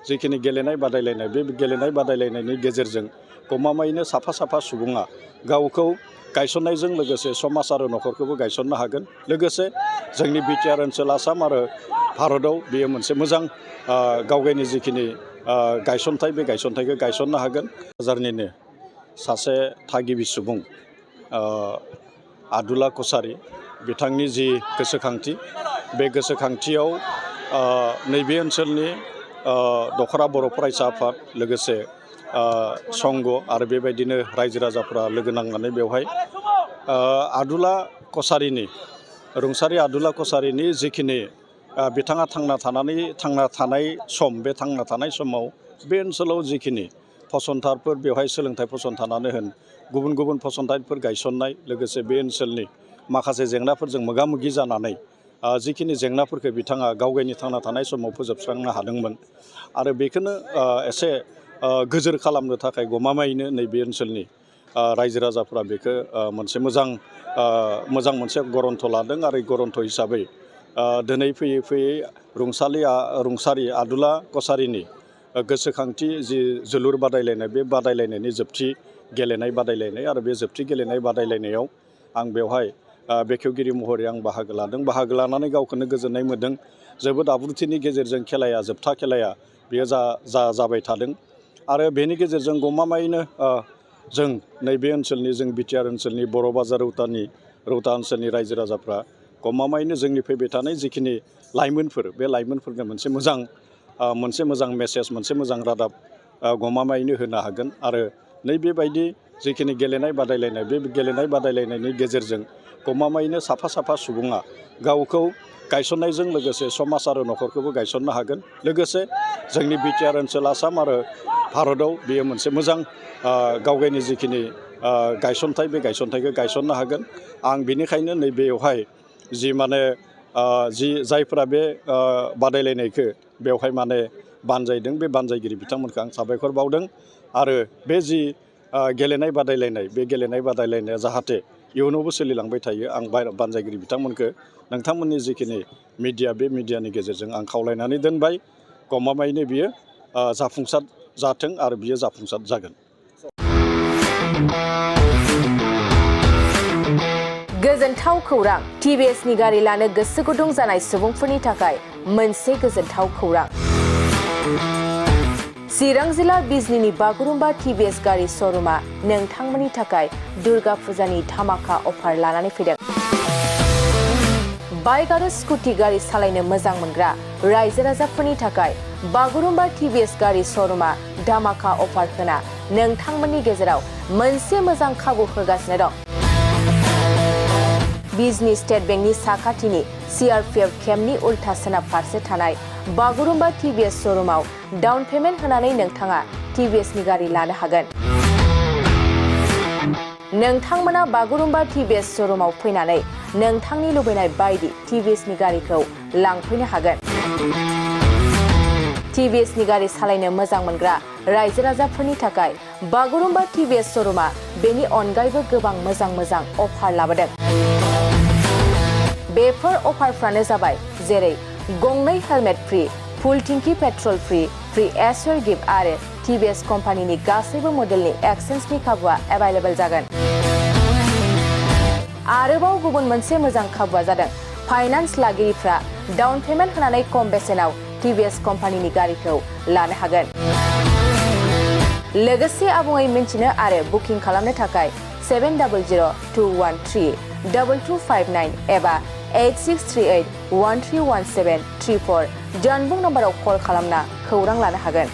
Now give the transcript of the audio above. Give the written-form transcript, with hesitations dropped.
जिखिनि गेलेनाय बादायलायनाय बे गेलेनाय बादायलायनायनि गेजेरजों गमामायैनो साफा साफा सुबुङा गावखौ गायसननायजों लोगोसे समाज आरो नखरखौबो गायसननो हागोन। लोगोसे जोंनि बिटिआर ओनसोल आसाम आरो भारताव बेयो मोनसे मोजां गावगायनि जिखिनि गायसनथाय बे गायसनथायखौ गायसननो हागोन। क'क्राझारनिनो सासे थागिबि सुबुं आदुला कसारी बिथांनि जि गोसोखांथि बे गोसोखांथियाव नैबे ओनसोलनि दखरा बर' फरायसा आफाद लोगोसे संघ आरो बेबायदिनो रायजो राजाफ्रा लोगो नांनानै बेवहाय आदुला कसारीनि रुंसारि आदुला कसारीनि जिखिनि बिथाङा थांना थानाय सम बे थांना थानाय समाव बे ओनसोलाव जिखिनि फसंथानफोर बेवहाय सोलोंथाइ फसंथानानो होन गुबुन गुबुन फसंथानफोर गायसननाय लोगोसे बे ओनसोलनि माखासे जेंनाफोरजों मोगा मोगि जानानै जिखिनि जेंनाफोरखौ बिथाङा गावगायनि थांना थानाय समाव फोजोबस्रांनो हादोंमोन आरो बेखौनो एसे गोजोर खालामनो थाखाय गमामायैनो नैबे ओनसोलनि रायजो राजाफ्रा बेखौ मोनसे मोजां मोनसे गरन्थ लादों आरो गरन्थ हिसाबै दिनै फैयै फैयै रुंसारि आदुला कसारीनि गोसोखांथि जि जोलुर बादायलायनाय बे बादायलायनायनि जोबथि गेलेनाय बादायलायनाय आरो बे जोबथि गेलेनाय बादायलायनायाव आं बेवहाय बेखेवगिरि महरै आं बाहागो लादों। बाहागो लानानै गावखौनो गोजोननाय मोन्दों। जोबोद आब्रुथिनि गेजेरजों खेलाया जोबथा खेलाया बेयो जाबाय थादों आरो बेनि गेजेरजों गमामायैनो जों नैबे ओनसोलनि जों बिटिआर ओनसोलनि बर' बाजार रौता ओनसोलनि रायजो राजाफ्रा गमामायैनो जोंनि फैबाय थानाय जिखिनि लाइमोनफोर बे लाइमोनफोरनो मोनसे मोजां मेसेज मोनसे मोजां रादाब गमामायैनो होनो हागोन आरो नैबेबायदि जिखिनि गेलेनाय बादायलायनाय बे गेलेनाय बादायलायनायनि गेजेरजों गमामायैनो साफा साफा सुबुङा गावखौ गायसननायजों लोगोसे समाज आरो नखरखौबो गायसननो हागोन। लोगोसे जोंनि बिटिआर ओनसोल आसाम आरो भारताव बेयो मोनसे मोजां गावगायनि जिखिनि गायसनथाय बे गायसनथायखौ गायसननो हागोन। आं बेनिखायनो नैबेयावहाय जायफोरा बे बादायलायनायखौ बेवहाय बानजायदों बे बानजायगिरि बिथांमोनखौ आं साबायखर बावदों आरो बे जि गेलेनाय बादायलायनाय बे गेलेनाय बादायलायनाया जाहाथे इयुनावबो सोलिलांबाय थायो आं बानजायगिरि बिथांमोनखौ नोंथांमोननि जिखिनि मिडिया बे मिडियानि गेजेरजों आं खावलायनानै दोनबाय गमामायैनो बियो जाफुंसार जाथों आरो बियो जाफुंसार जागोन। गोजोनथाव खौरां टिभिएसनि गारि लानो गोसो गुदुं जानाय सुबुंफोरनि थाखाय मोनसे गोजोनथाव खौरां। चिरां जिल्ला बिजनीनि बागुरुम्बा टिभिएस गारि श'रुमा नोंथांमोननि थाखाय दुर्गा फुजानि धामाका अफार लानानै फैदों। बाइक आरो स्कुटि गारि सालायनो मोजां मोनग्रा रायजो राजाफोरनि थाखाय बागुरुम्बा टिभिएस गारि श'रुमा धामाका अफार होना नोंथांमोननि गेजेराव मोनसे मोजां खाबु होगासिनो दं। बिजनी स्टेट बेंकनि साखाथिनि CRPF केम्पनि उल्था सोनाब फारसे थानाय बागुरुम्बा टिभिएस श'रुमाव डाउन पेमेन्ट होनानै नोंथाङा टिभिएसनि गारि लानो हागोन। नोंथांमोना बागुरुम्बा टिभिएस श'रुमाव फैनानै नोंथांनि लुबैनाय बायदि टिभिएसनि गारिखौ लांफैनो हागोन। टिभिएसनि गारि सालायनो मोजां मोनग्रा रायजो राजाफोरनि थाखाय बागुरुम्बा टिभिएस श'रुमा बेनि अनगायैबो गोबां मोजां अफार लाबोदों। बेफोर अफारफ्रानो जाबाय जेरै गंनै हेलमेट फ्रि, फुल टिंकि पेट्रल फ्रि एसर गिफ्ट आरो टिभिएस कम्पानिनि गासैबो मडेलनि एक्सचेन्जनि खाबुआ एभेलेबल जागोन। आरोबाव गुबुन मोनसे मोजां खाबुआ जादों फाइनान्स लागिरिफ्रा डाउन पेमेन्ट होनानै खम बेसेनाव टिभिएस कम्पानिनि गारिखौ लानो हागोन। लोगोसे आबुङै मिन्थिनो आरो बुकिं खालामनो थाखाय 7002132259 एबा 8638131734 जानबुं नम्बराव कल खालामना खौरां लानो हागोन।